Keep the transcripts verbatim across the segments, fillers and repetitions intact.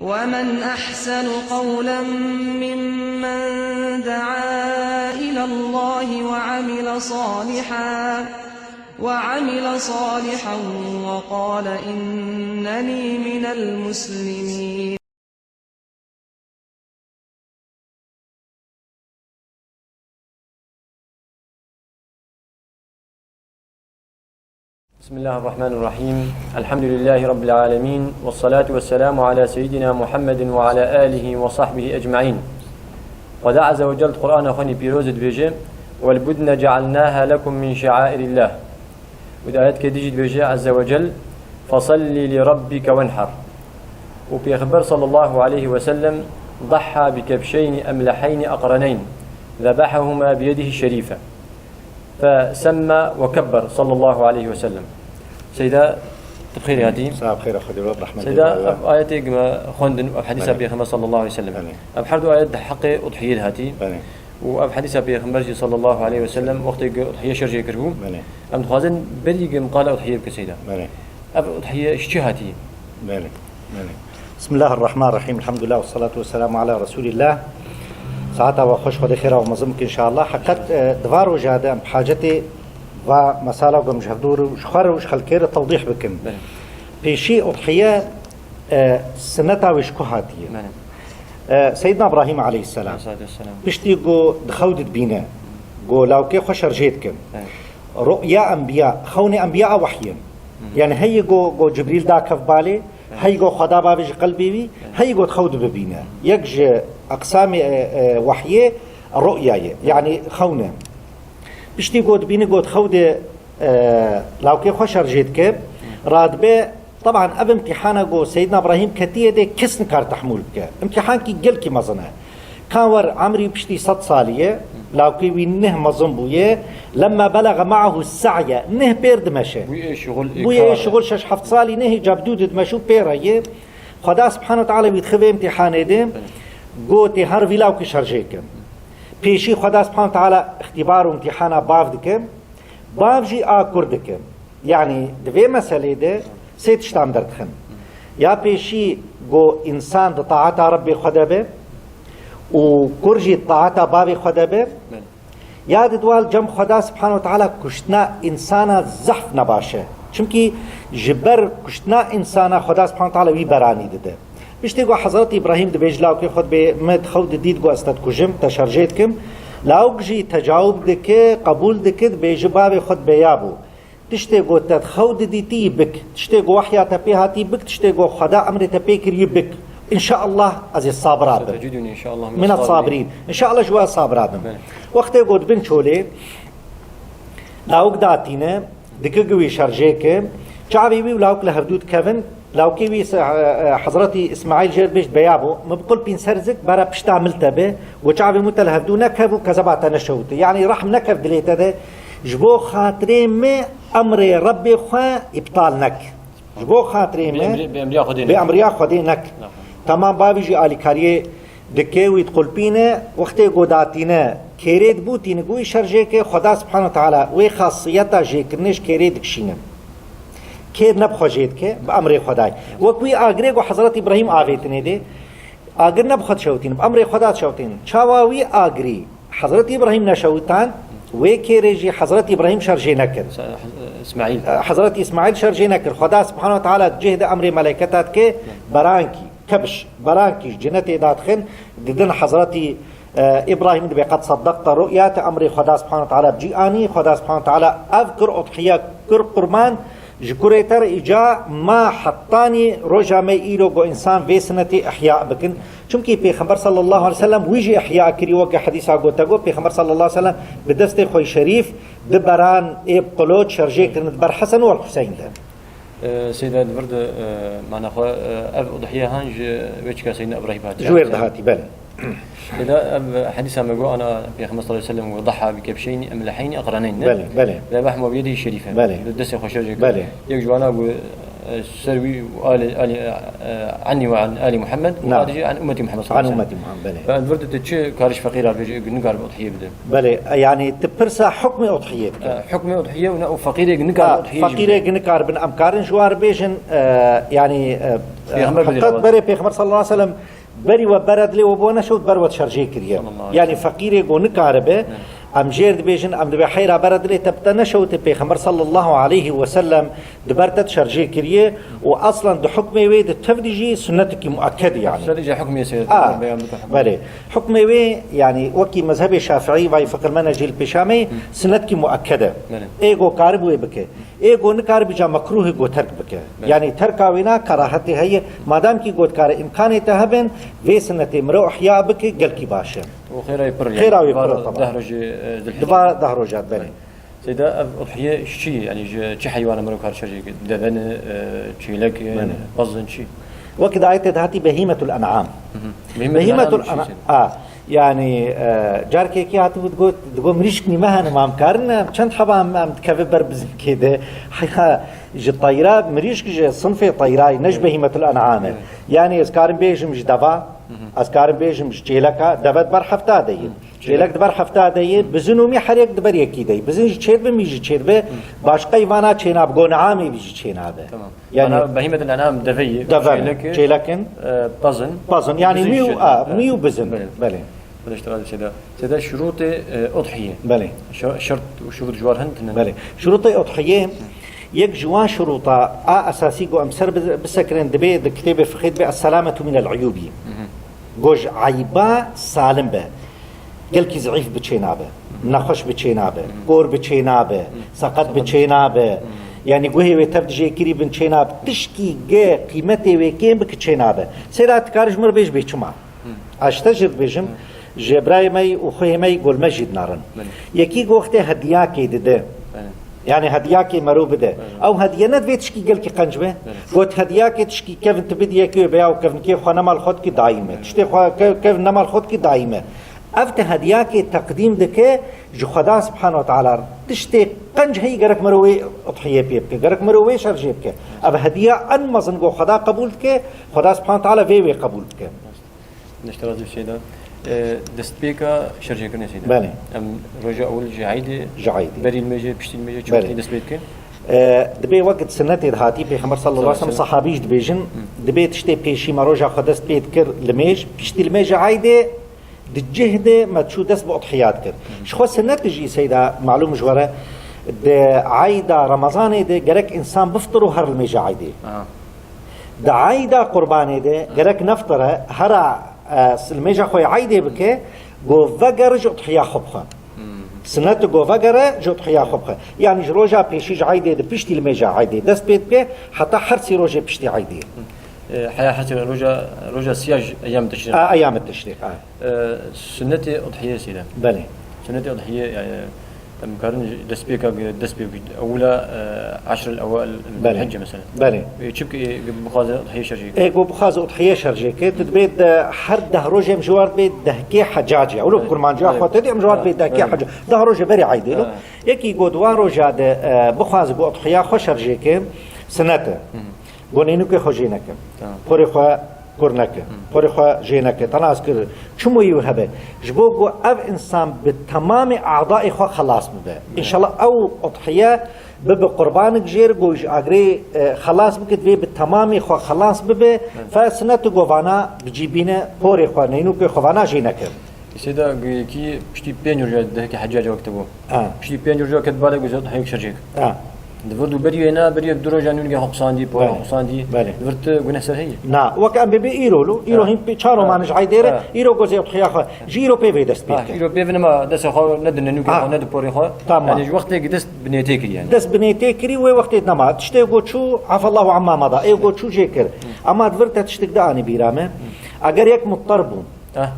ومن أحسن قولا ممن دعا إلى الله وعمل صالحا، وعمل صالحا وقال إنني من المسلمين. بسم الله الرحمن الرحيم. الحمد لله رب العالمين، والصلاة والسلام على سيدنا محمد وعلى آله وصحبه أجمعين. Xweda Azze ve Cel di Qur'ana xwe nî pîroz dibêje: "والبدن جعلناها لكم من شعائر الله." Û di ayetke dî jî dibêje Azze ve Cel: "فصل لربك وانحر." Û Pêxember sallallahu aleyhi ve sellem ضحى بكبشين أملحين أقرنين ذبحهما بيده الشريفة فسمى وكبر صلى الله عليه وسلم. Seyda, tu bi xêrê hatî. Sax, bi xêr, Xwedê bi rehmetê Seyda, bavê. Ev ayetê me xwendin, ev hedîsa Belê. Pêxember sallallahu aleyhi ve sellem. Belê. Ev her du ayet di heqê udhiyê de hatî. Belê. Û ev hedîsa Pêxember jî sallallahu aleyhi ve sellem wextê ku udhiye şerjê kiribû. Belê. Em dixwazin berî ku em qala udhiye bikin Seyda. Belê. Ev udhiye ji çi hatî? Belê. Belê. بسم الله الرحمن الرحيم. الحمد لله والصلاة والسلام على رسول الله. Saeta we xweş, Xwedê xêra we mezin bike inşallah. Heqet, e, di va roja de em bi hacetê va mesela ku em ji hevdû re û ji xwe re û ji xelkê re tewdîh bikin. Belê. Pêşî udhiye, e, sineta wê ji ku hatiye? Belê. E, Seyyidina Ibrahîm aleyhisselam Aleyhissalatu vesselam. Piştî ku di xew de dibîne, ku lawkê xwe şerjê dike. Belê. Ru'ya enbiya, xewnê enbiya a wehy in. Hı. Yani heyî ku, ku Cibrîl dakev balê, Heyî ku Xweda bavê ji qelbê wî, heyî ku di xew de bibîne. Yek ji eqsamê, e, e, wehyê ru'ya ye, yanî xewn e. Piştî ku dibîne ku di xew de, e, lawkê xwe şerjê dike, radibe, teban ev imtîhana ku Seyyidina Ibrahîm ketiye de kes nikar tehmûl bike. Imtîhankî gelkî mezin e. Ka wer emrî piştî sed salî ye, lawkê wî neh mezin bûye, lemma belege ma'ahu sa'ye, neh pêr dimeşe. Bûye şixul ê Bûye kar. Şixul şeş heft salî nehê cebdû didimeşe û pêre ye. Xweda Subhanahu Teala wî dixe vê imtîhanê de, gotê her vî lawkê şerjê ke. Pêşî Xweda Subhanahu Teala îxtîbar û imtîhana bav dike, bav jî a kur dike. Yanî di vê meselê de sê tiştan derdixin. Ya pêşî ku însan di taeta Rebbê xwe de be û kur jî di taeta bavê xwe de be, Belê. ya di dwal cem Xweda Subhanahu Teala kuştina însana zehf nebaş e. Çimkî ji ber kuştina însana Xweda Subhanahu Teala wî beranî dide. Piştî ku Hezretî Îbrahîm dibêje lawkê xwe dibê, me di xew de dît ku ez te dikujim, te şerjê dikim. Lawk jî tecawub dike, qebûl dike, dibêje bavê xwe dibê ya bû. Tiştê ku te di xew de dîtî bik, tiştê ku wehya te pê hatî bik, tiştê ku Xweda emrê te pê kirî bik. Înşallah ez ê sabira bim. Satajidûn înşallah Min as-sabirîn. Înşallah ji we sabira bim. Belê. Wextê ku dibin çolê, lawik datîne, dike ku wî şerjê ke, çavê wî û lawik li hevdû dikevin, lawkê wî se-, e, e, Hezretî Îsmaîl jê re dibêje, beya bo, min biqulpîn ser zik, bera pişta mil te be, ku çavê min te li hevdû nekev û kezeba te neşewite. Yanî rehm nekev dilê te de, ji bo xatirê me emrê Rebbê xwe îptal nek. Ji bo xatirê Bi me emri-, bi emriya Xwedê bi nek. emriya Xwedê nek. Nexwe. Temam bavî jî alîkariyê dike, wî diqulpîne, wextê ku datîne kêrê dibûtîne, ku wî şerjê ke, Xweda Subhanahu Teala wê xasiyeta jêkirinê ji kêrê dikişîne. Kêr ne bi xwe jê dike, bi emrê Xwedayê. Wek wî agirê ku Hezret Îbrahîm avêtinê dê, agir ne bi xwe dişewitîne, bi emrê Xweda dişewitîne. Çawa wî agirî Hezret Îbrahîm neşewitan, wê kêrê jî Hezret Îbrahîm şerjê nekir. Sa-, Hez-, Îsmaîl. Hezret Îsmaîl şerjê nekir. Xweda Subhanahu Teala di cih de emrê meleyketa dike, berankî, kebiş, berankî ji cinetê dadixin, didin Hezretî, e, Îbrahîm dibê qed seddaqte ru'ya, te emrê Xweda Subhanahu Teala bi cî anî, Xweda Subhanahu Teala ev kir udhiye, kir qurban, ji kurê te re îca ma hetanî roja me îro ku însan vê sinetê ihya bikin. Çimkî Pêxember sallallahu aleyhi ve sellem wî jî ihya kirî, weke hedîsa gote got, Pêxember sallallahu aleyhi ve sellem bi destê xwe şerîf di beran ê bi qulot şerjê kirin di ber Hesen û Huseyn de. E, Seyda, di vir de, e, mana xwe, e, ev udhiye han ji wê çika Seydina Îbrahîm hatiye. Ji wê re dihatî, belê. Seyda, ev hedîsa me got, ana Pêxember sallallahu aleyhi ve sellem got, "Daha bi kebşeynî emleheynî aqreneyn", ne? Belê, belê. Ve behmo bi yedî şerîfe. Belê. Di destê xwe şerjê kir. Belê. Yek ji wana got, e, ser wî û alî, alî, e, anni ve an alî Muhammed, û Naam. Hadî jî an ummetî Muhammed sallallahu aleyhi ve sellem. An ummetî Muhammed, belê. Ve di vir de tu çi kariş feqîra bêjî, nikar bi udhiye bide? Belê, e, yanî tu pirsa hukmê udhiyê dike. E, hukmê udhiye û ne û feqîrê nikar Ha, bi udhiye jî bide. Feqîrê nikar bin, em karin ji wan re bêjin, e, yanî, e, Pêxember bidî Heqîqet xebat. Berê Pêxember sallallahu aleyhi ve sellem berî we bere dilê we bo neşewt ber we şerjê kiriye. Sallallahu aleyhi ve sellem. Yanî feqîrê go nikaribe, Evet. em jêr dibêjin, em dibê heyra bere dilê te bite neşewtê Pêxember sallallahu aleyhi ve sellem di ber te şerjê kiriye û aslan di hukmê wê di tev de jî sunnetekî muekked e yanî. Sadece hukmê seyir A, beyan bike hukmê. Belê. Hukmê wê yanî wekî mezhebê Şafîî vay fikir me ne jî li pêşa me Hı. sunnetekî muekked e. Belê. Ê go karib wê bike. Ê go nikaribe ca mekruh e go terk bike. Belê. Yanî terka wêna kerahetê heye. Madem kî go dikare îmkanê te hebin, vê sunnetê mire ihya bike, gelkî baş e. Û xêra wî pir e. Xêra wî pir e, Diva taban. deh rojê, e, Zilhicce. Diva deh roja, belê. Seyda, ev udhiye ji çi ye? Yanî ji çi heywana miro kar şerjê kir? Deve ne, e, çêlek e, Belê. pez in çi? Wekî di ayetê de hatî behîmetul en'am. Hı hı. Behîmetul Behîmetul en'am çi en'am. seyda? A, Yanî, e, carkekî hatibû digot, digot, "Mirîşk nîme hene, ma em karin, em çend heba em, em dikeve ber bizimkê de." Heya, ji teyra, mirîşk ji sinfê teyrayê, ne ji behîmetul en'am e. Evet. Yanî, ez karim bêjim ji deva, Hı hı. ez karim bêjim ji çêleka, deve di ber hefta de ye. Hı. Çêlek di ber hefta de ye, Hı. bizin û mî her yek di ber yekî de ye. Bizin jî çêdibe, mî jî çêdibe. Hı. Başqey vana çênabe, go neamê bî jî çênabe. Tamam. Yanî Mana behîmetul en'am deve ye, Deve, çêlek e, çêlek in. e, pez in. Pez in, yanî Bizin mî û, çêlek, a, e. mî û bizin. Belê. Belê. Belê, işte, razî seyda. Seyda, şurûtê, e, udhiye. Belê. Şer-, şert û şurût ji war hin tinin. Belê. Şurûtê udhiye, yek ji wan şurûta a esasî ku em ser bi-, bisekirin, dibê di kitêbê fiqhê dibê "Es-selametu minel uyûbî." Hı hı. Ku ji eyba salim be. Gelkî zeîf bi çê nabe. Nexweş bi çê nabe. Kor bi çê nabe. Seqet bi çê nabe. Yanî guhê wê tev dijê kirî bin çê nabe. Tişkî ge qîmetê wê kêm bike çê nabe. Seyda, tu karî ji min re bêj bê çima. Ez ji te jî dibêjim, ji birayê me yî û xwehê me yî gol me jî dinerin. Belê. Yekî go wextê hediyakê dide. Belê. Yanî hediyakê mero bide. Belê. Ew hediye ne divê tişkî gelkî qenc be. Belê. Got hediyakê tişkî kevin tu bidî yekê wê be ya û kevnikê xwe nema li xwe dikî dayî me. Belê. Tiştê xwe ke-, kevin nema li xwe dikî dayî me. Ev te hediyakê teqdîm dike ji Xweda Subhanahu ve Teala. Tiştê qenc heyî gerek mero wê udhiyê pê bike. Gerek mero wê şerjê bike. Ev hediya en mezin go Xweda qebûl dike. Xweda Subhanahu ve Teala vê wê qebûl bike. Neşte razî Seyda. E, destpêka şerjêkirinê Seyda. Belê. Em roja ewil ji eydê, Ji eydê. berî limêjê, piştî limêjê, çi Belê. wextî dest pê dikin? E, dibê wek di sunnetê de hatî, Pêxember sallallahu aleyhi ve sellem, Sallallahu aleyhi ve sellem. sahabî jî dibêjin, Hı. dibê tiştê pêşî me roja xwe dest pê dikir limêj, piştî limêja eydê di cih de me çû dest bi udhiya dikir. Hı. Ji xwe sunnet jî Seyda, malûm ji we re, di eyda Remezanê de gerek însan biftir û her limêja eydê. Aha. Di eyda qurbanê de gerek neftire, hera, e, silmêja xwe yê eydê bike, go vegere ji udhiya xwe bixwe. Hmm. Sinnet go vegere ji udhiya xwe bixwe. Yanî ji roja pêşî ji eydê de piştî limêja eydê dest pê dike, heta her sî rojê piştî eydê. E, heya her sî roja, roja siya ji eyyam teşrîq. A, eyyam teşrîq, a. E, sunnetê udhiyê sî de. Belê. Sunnetê udhiyê, yani, Em karin ji destpêka ge-, destpêk ewila, e, eşril ewail Belê. Hicce mesela. Belê. E, çimkî, e, bixwaze udhiyê şerjê. Ê, ku bixwaze udhiyê şerjê ke, tu dibê de her deh rojê em ji war dibê dehkê hecacê. Ewlo Belê. kurmanciya Belê. xwe te dê em ji war Ha, dibê dehkê belê. hecacê. Deh rojê berî eydê lo. Ha. Yekî ku di wan roja de, e, bixwaze ku udhiya xwe şerjê ke, sinet e. Hı hı. Gonê nûkê xwe jê neke. Tamam. Porê xwe kur neke. Hı. Porê xwe jê neke. Tena ez kir. Çimû yî hebe. Ji bo ku ev însan bi temamê a'dayê xwe xelas bibe. Evet. Înşallah ew udhiye bibe qurbanik jêr ku ji agirê, e, xelas bike, divê bi temamê xwe xelas bibe. Evet. Fe sinet û govana bi cî bîne, porê xwe, neynûkê xwe vana jê neke. Seyda, guyekî piştî pênc roja dehkê hecacê wekte bû. Ha. Piştî pênc roja ket bale, guzet heyek şerjêk. Ha. Di vir du berî wêna, berî du roja nûnî xwe qusandî, pol Belê. xwe qusandî. Belê. Di vir tu guneh ser heye? Na, wek em bê bê îro lo, îro Ha. hîn pê çar Ha. roman ji eydê re, Ha. îro gozê udhiya xwe. Ji îro pê vê dest pê Ha, bike. îro pê vinema destê xwe ne di nûnî Ha. xwe, ne di porê xwe. Tamam. Yani ji wextê ki dest bi nêtê kirî yani. Dest bi nêtê kirî wê wextê nema. Tiştê go çû, afallahu amma mada. Ê go çû jê kir. Ama di vir te tiştik de anî bîra me. Eger yek muttar bû, Ah.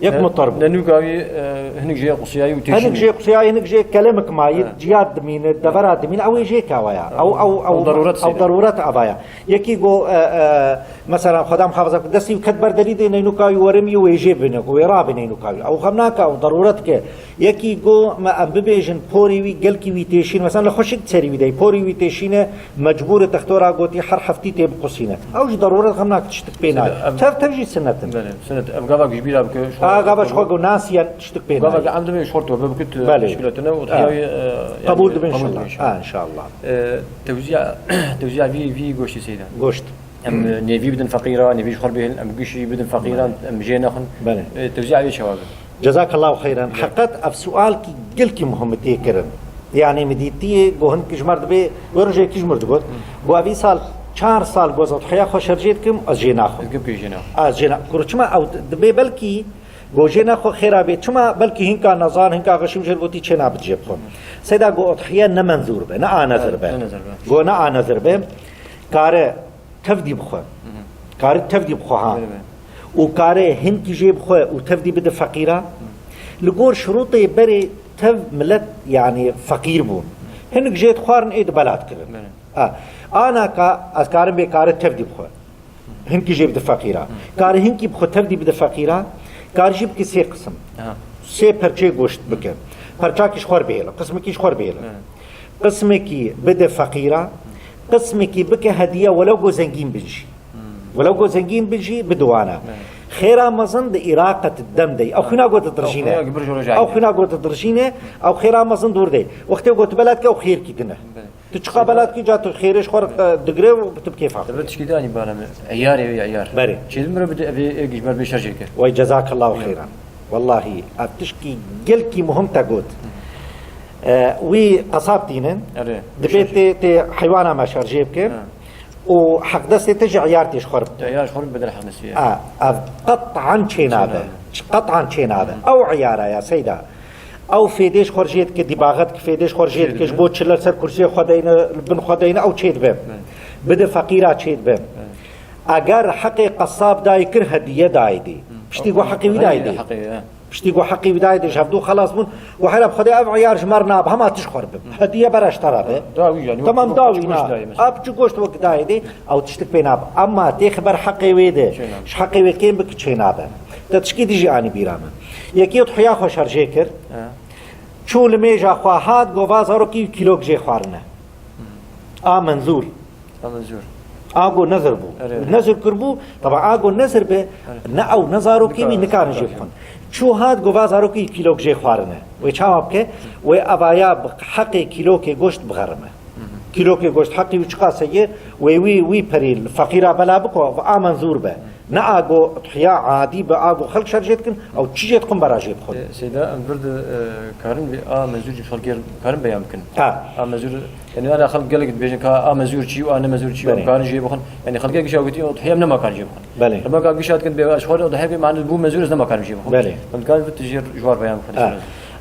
Yek Ne-, mutar bû. Nenûka wî, e, hinik jê qusiyayî û têşînê. Hinik jê qusiyayî, hinik jê kelemik mayî, Ha. ciya dimîne, devera dimîne, ew ê jê kawaya. Ha. Ew, ew, ew, Ew daruret ew seyre. daruret avaya. Yekî go, e, e, mesela, Xweda muhafaza ku destî ket ber derî dê neynûka wî werimî û wê jê bine, ku wê rabê neynûka wî. Ew xem nake, ew daruret ke. Yekî go me em bibêjin porê wî, gelkî wî têşîn, mesela li xweşik serî wî dey, porê wî têşîne, mecbûr e, textora gotî her heftî tê biqusîne. Ew ji daruret xem nake, tiştik pê nayê. Seyda, ev Tev tev jî sinnet in. Belê, sinnet. Ev gava ji bîra bike, şu Ha, gava ji xwe go nasiyen tiştik pê Gava nayê. ki em dibê şort we bikit, Belê. muşkilatine û Ha. tiyayê, e, Qebûl yani, dibin qebûl inşallah. dibin inşallah. Ha, inşallah. E, tewziya, tewziya vî, vî goştî Seyda. Goşt. Em nêvî bidin feqîra, nêvî ji xwe bihêlin, em gişî bidin feqîran, em jê nexin. Belê. E, tewzîa wê çawa be? Cezakallahu xeyran. Heqet ev sualkî gelkî muhim tê kirin. Yanî min dîtiyê, go hin ji me re dibê, wê rojekî ji me re digot. Go ev îsal çar sal go ez udhiya xwe şerjê dikim, ez jê naxwim. Ez gim jê naxwim. Ez jê na-, kuro çima ew dibê belkî go jê naxwe xêra bê. Çima belkî hinka nezan, hinka xeşîm jê re gotî çê nabe jê bixwim. Seyda go udhiye ne menzûr be, ne a nezir be. Ne nezir be. Go ne a nezir be. Kare tevdî bixwe. Kare tevdî bixwe ha. Belê, belê. Û kare hinkî jê bixwe û tevdî bide feqîra. Li gor şurûtê berê tev milet, yanî feqîr bûn. Hinek jê dixwarin ê dibela dikirin. Belê. Ha. Ana ka ez karim bê kare tevdî bixwe. Hinkî jê bide feqîra. Kare hinkî bixwe tevdî bide feqîra. Kare jî bike sê qisim. Aha. Sê perçeyê goşt bike. Perçakî ji xwe re bihêle. Qismekî ji xwe re bihêle. Evet. Qismekî bide feqîra, qismekî bike hediye welew go zengîn bin jî. Hmm. Welew go zengîn bin jî, bide wana. Evet. Xêra mezin di îraqet dem de. Ew xwîna go didirjîne. Ew xwîna go didirjîne. Ew xwîna go didirjîne, ew xêra mezin dûr de. Wextê go tu belat ke ew xêrkî dine. Evet. Tu çiqa belat kî ca tu xêrê ji xwe re, e, digre û tu bi kêfa xwe. Tabii tişkî de anî bana me. Eyar ev eyar. Berê. Çêdin biro bide ev ê giş ber bê şerjê ke. Way cezakallahu xeyran. Wallahî, ev tişkî gelkî muhim te got. E, wî qesab tînin. Erê. Dibê tê, tê heywana me şerjê bike. Ha. Û heqdestê te ji eyar tê ji xwe re bide. Eyar ji xwe re bide heqdestê. A, ev qet'an çênabe. Çênabe. Qet'an çênabe. Ew eyara ya seyda. Ew fêdê ji xwe re jê dike, dîbaxet ki fêdê ji xwe re jê dike, ji bo çile ser kursiyê xwe deyne, li bin xwe deyne, ew çê dibe. Bide feqîra çê dibe. Eger heqê qesab dayê kir hediye dayê dê. Piştî ku heqê wî dayê dê. Piştî ku heqê wî dayê dê, ji hevdû xelas bûn. Ku hera bi Xwedê ev eyar ji me re nabe, hema tu ji xwe re bibin. Hediye bera ji te re be. Tamam, da wî na. A biçû goşt wek dayê dê, ew tiştik pê nabe. Ema têxi ber heqê wê de, ji heqê wê kêm bike çê nabe. Te tişkî dî jî anî bîra min. Yekî udhiya xwe şerjê kir. Çû li mêja xwe hat, gova zarokî kîlok jê xwarine. A menzûr. A menzûr. A go nezir bû. Erê, erê. Nezir kirbû, teba a go nezir be, ne ew ne zarokê wî nikarin jê bixwin. Çû hat, gova zarokî kîlok jê xwarine. Wê çawa bike? Wê evaya bi heqê kîlokê goşt bixerime. Kîlokê goşt heqî wî çiqas heye, wê wî, wî perî li feqîra bela biko, a menzûr be. Ne a go udhiya adî be, a go xelk şerjê dikin, ew çi jê dixwin bera jê bixwin. E, Seyda, em vir di, e, karin vê a menzûr jî xelkê karin beyan bikin. Ha. A menzûr, yani ana xelk gelek dibêjin ka a menzûr çi û a ne menzûr çi û em karin jê bixwin. Yani xelkê gişa gotî udhiya em nema karin jê bixwin. Belê. Rema ka gişa dikin bê, ez xwe udhiya bê, mani bû menzûr ez nema karin jê bixwin. Belê. Em karin vir tu jê ji war beyan bikin. Ha.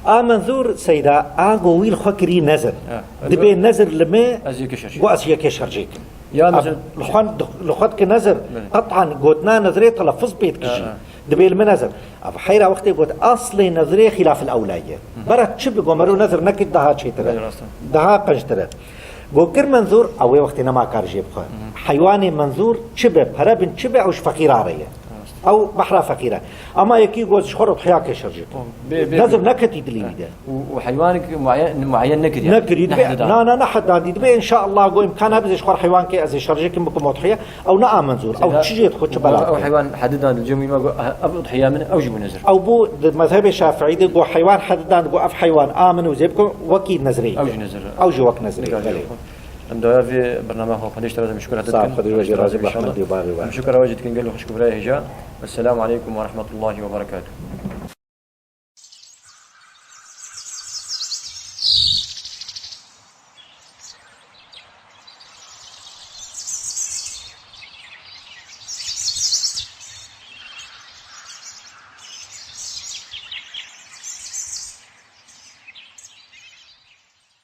A menzûr Seyda, a go wî li xwe kirî nezir. Ha. Dibê nezir li me, ez yekê şerjê. Go ez yekê şerjê kim. Ya mesela li xwe, li xwe dike nezir. Belê. Qet'an gotina nezirê telefuz pê dikijî. Ha, ha. Dibê li min nezir. Ev heyra wextê got, aslê nezirê xilafil ewla ye. Hı. Bera çi bi gomero nezir nekir daha çêtir e. Belê, rast e. Daha qenctir e. Go kir menzûr, ew ê wextê nema kar jê bixwe. Hı. Heywanê menzûr çi be, pere bin çi be, ew ji feqîra re ye. Rast. Ew behra feqîr e. Ama yekî got ji xwe re udhiya ke şerjê. Bê, bê, nezir neketî dilî wî de. Û, û heywanek muayen, muayen nekiriye. Nekirî dibe, na, na, ne heddan dî dibe, înşaallah go îmkan hebe ez ê ji xwe re heywankê ez ê şerjêkim bikim udhiye, ew ne a menzûr, ew çi jê dixwe çi bela. Ew heywan hedidan di cemî me go, ev udhiya min, ew jî bû nezir. Ew bû di mezhebê şafiî de go heywan hedidan go ev heywan a min û zê bikim wekî nezirê. Ew jî nezir. Ew jî wek nezirê. Belê. Em daya vê bernama xwe xwedê ji te razî, em şukir. Sağ ol, Xwedê we jî razî be, Ehmed Dîbarî we. Em şukir we jî dikin gelo xwişk û birayê hêja. Esselamu aleykum ve rahmetullahi ve berekatuhu.